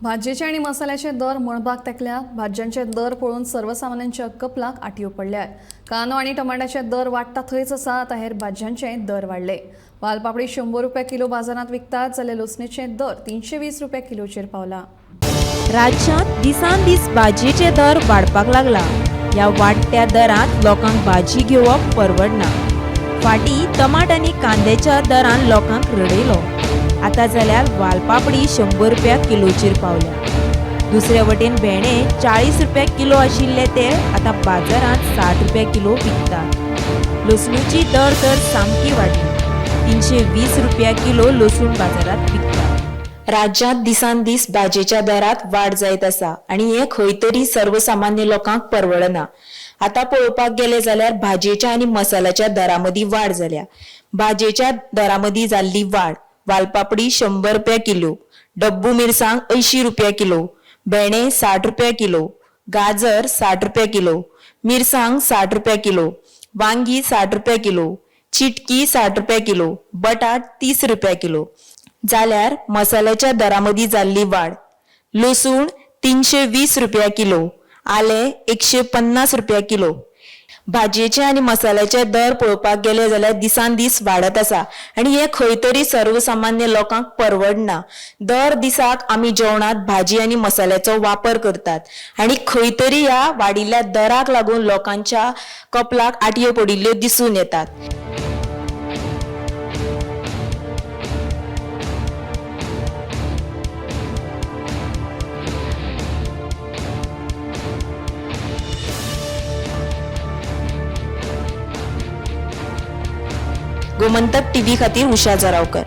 भाजयेचे आनी मसाल्याचे दर मळबाक तेकल्या. भाजयांचे दर पळोवन सर्वसामान्यांच्या कपलाक आटयो पडल्यात. कांदो आनी टमाट्याचे दर वाडटा थंयच आसा, आतां हेर भाजयांचे दर वाडले. वालपापडी 100 रुपया किलो बाजारांत विकतात, जाल्यार लसणेचे दर 320 रुपया किलोचेर पावला. राज्यांत दिसान दीस भाजयेचे दर वाडपाक लागला. ह्या वाडट्या दरांत लोकांक भाजी घेवप परवडना. फाटीं टमाट आनी कांद्याच्या दरान लोकांक रडयलो. आतां जाल्यार वालपापडी 100 रुपया किलोचेर पावल्या. दुसरे वटेन भेंडे 40 रुपया किलो आशिल्ले ते आतां बाजारांत 60 रुपया किलो विकतात. लसणूची दर तर सामकी वाडली. 320 रुपया किलो लसूण बाजारांत विकतात. राज्यांत दिसान दीस भाजयेच्या दरात वाड जायत आसा आनी हें खंय तरी सर्वसामान्य लोकांक परवडना. आतां पळोवपाक गेलें जाल्यार भाजयेच्या आनी मसाल्याच्या दरा मदीं वाड जाल्या. भाजयेच्या दरा मदीं जाल्ली वाड: वालपापडी 100 रुपया किलो, डब्बू मिरसांग 80 रुपया किलो, भेंडे 60 रुपया किलो, गाजर 60 रुपया किलो, मिरसांग 60 रुपया किलो, वांगी 60 रुपया किलो, चिटकी 60 रुपया किलो, बटाट 30 रुपया किलो. जाल्यार मसाल्याच्या दरा मदीं जाल्ली वाड: लसूण 320 रुपया किलो, आलें 150 रुपया किलो. भाजयेचे आनी मसाल्याचे दर पळोवपाक गेले जाल्यार दिसान दीस वाडत आसा आनी हें खंय तरी सर्वसामान्य लोकांक परवडना. दर दिसाक आमी जेवणांत भाजी आनी मसाल्याचो वापर करतात आनी खंय तरी ह्या वाडिल्ल्या दराक लागून लोकांच्या कपलाक आटयो पडिल्ल्यो दिसून येतात. गोमंतक टीव्ही खातीर उषा जरावकर.